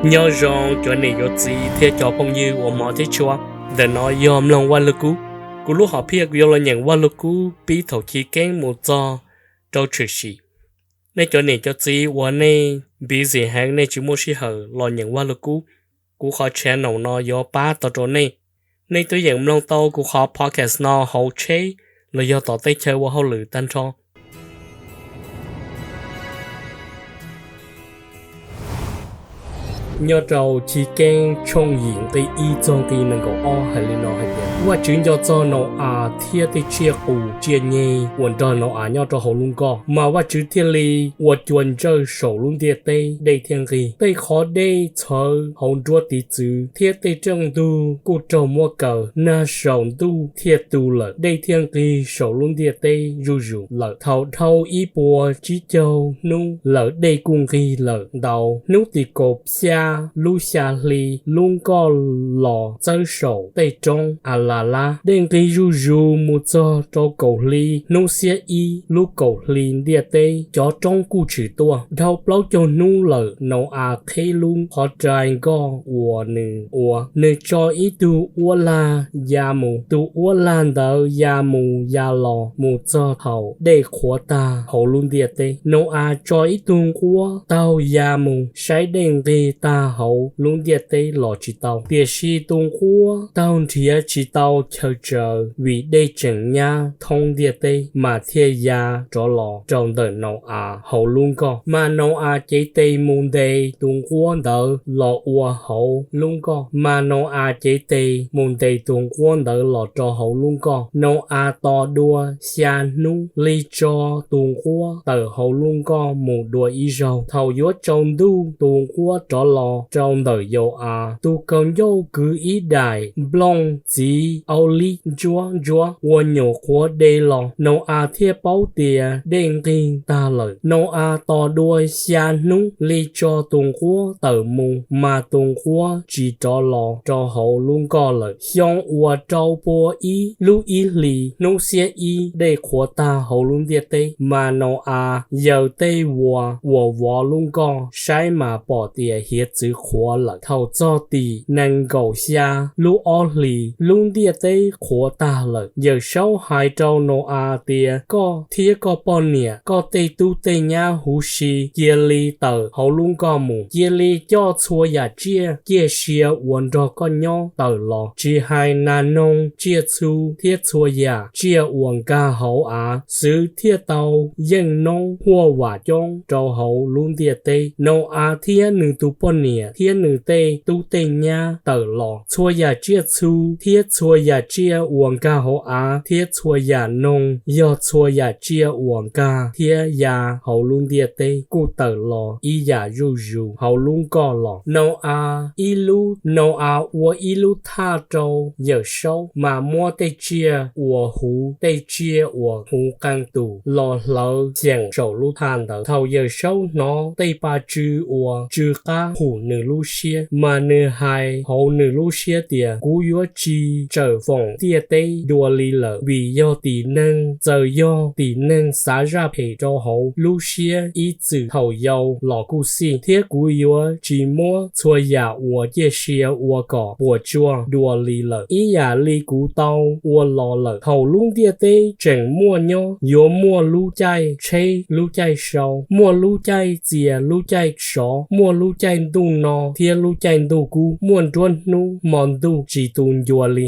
Nyob zoo cov niam cov txiv thiab cov phooj ywg uas hmov thiab tshua. Ntawm no yog mloog Vaj Lug Kub. Kuv lub hom phiaj kuv yuav los nyeem Vaj Lug Kub pib thaum chiv keeb mus txog rau tshwm sim. Nej cov niam cov txiv uas nej busy heev, nej tsis muaj sij hawm los nyeem Vaj Lug Kub, kuv qhov channel no yuav pab tau rau nej. Nej twb yeem mloog tau kuv qhov podcast no hauv tsheb los yog tom tej chaw ua hauj lwm tag nrho. Nyob rau Chiv Keeb tshooj yim nqi ib txog nqi nees nkaum ob hais li no hais tias, Vajtswv nco txog Nau-as thiab tej tsiaj qus tsiaj nyeg uas nrog Nau-as nyob rau hauv lub nkoj. Mas Vajtswv thiaj li ua cua ntsawj saum lub ntiaj teb, dej thiaj nqig. Tej qhov dej txhawv hauv nruab tiv txwv thiab tej rooj ntug kuj raug muab kaw. Nag saum ntuj thiaj tu lawm, dej thiaj nqig saum lub ntiaj teb zuj zus lawm. Thaum dhau ib puas tsib caug hnub lawm, dej kuj nqig lawm ntau. Hnub tim kaum xya lub xya hli, lub nkoj los txawb saum tej roob As Las Lab. Dej nqig zuj zus mus txog rau kaum hli hnub xiab ib lub kaum hli ntiaj teb, cov roob kuj tshwm tuaj. Dhau plaub caug hnub lawm, Nau-as qheb lub qhov rai nkoj uas nws ua. Nws tso ib tug uab lag ya mus. Tus uab lag ntawd ya mus ya los mus txog thaum dej qhuav tag hauv lub ntiaj teb. Nau-as tso ib tug nquab taug ya mus saib dej nqig tag hauv lub ntiaj teb los tsis tau. Tiam sis tus nquab taug nrhiav tsis tau chaw tsaws, vim dej tseem nyab thoob ntiaj teb, mas thiaj ya rov los rau ntawm Nau-as hauv lub nkoj. Mas Nau-as cev tes mus ntes tus nquab ntawd los ua hauv lub nkoj. Mas Nau-as cev tes mus ntes tus nquab ntawd los rau hauv lub nkoj. Nau-as tos dua xya hnub, li tso tus nquab tawm hauv lub nkoj mus dua ib zaug. Thaum yuav tsaus ntuj, tus nquab rov los rau ntawm Yau-as. Tus kaus ncauj kwv ib daim nplooj txiv aub lib ntsuab ntsuab uas nyuam qhuav de los. Nau-as thiaj paub tias dej nqig tag lawm. Nau-as tos dua xya hnub, li tso tus nquab tawm mus, mas tus nquab tsis rov los rau hauv lub nkoj lawm. Xyoo uas rau pua ib lub ib hlis, hnub xiab ib, dej qhuav tag hauv lub ntiaj teb. Mas Nau-as yaws tej vuas uas vov lub nkoj saib, mas pom tias hiav txwv qhuav lawm. Thaum txog tim nees nkaum xya lub ob hlis, lub ntiaj teb qhuav tag lawm. Yawm Saub hais rau Nau-as tias, Koj thiab koj poj niam, koj tej tub tej nyab huv si, cia li tawm hauv lub nkoj mus. Cia li coj txhua yam tsiaj ciaj sia uas nrog koj nyob tawm los, tsis hais nas noog, tsiaj txhu thiab txhua yam tsiaj uas nkag hauv av xwb thiaj tau yeej noob huaj vam coob rau hauv lub ntiaj teb. Nau-as thiab nws tus poj niam thiab nws tej tub tej nyab tawm los. Txhua yam tsiaj txhu thiab txhua yam tsiaj uas nkag hauv av thiab txhua yam noog, yog txhua yam tsiaj uas nkag thiab ya hauv lub ntiaj teb kuj tawm los ib yam zuj zus hauv lub nkoj los. Nau-as ib lub, Nau-as ua ib lub thaj rau Yawm Saub, mas muab tej tsiaj uas huv, tej tsiaj uas huv qee tus los hlawv xyeem saum lub thaj ntawd. Thaum Yawm Saub hnov tej pa tsw uas tsw qab phum nws lub siab, mas nws hais hauv nws lub siab tias, Kuv yuav tsis tsawm foom ntiaj teb dua li lawm, vim yog tim neeg, txawm yog tim neeg xav zaj phem rau hauv lub siab ib txwm thaum yau los kuj xij, thiab kuv yuav tsis muab txhua yam uas ciaj sia ua kom puas tsuaj dua li lawm. Ib yam li kuv tau ua los lawm, thaum lub ntiaj teb tseem muaj nyob, yuav muaj lub caij tsheb lub caij sau, muaj lub caij txias lub caij sov, muaj lub caij ntuj no thiab lub caij ntuj kub, muaj nruab hnub hmo ntuj tsis tu ncua li.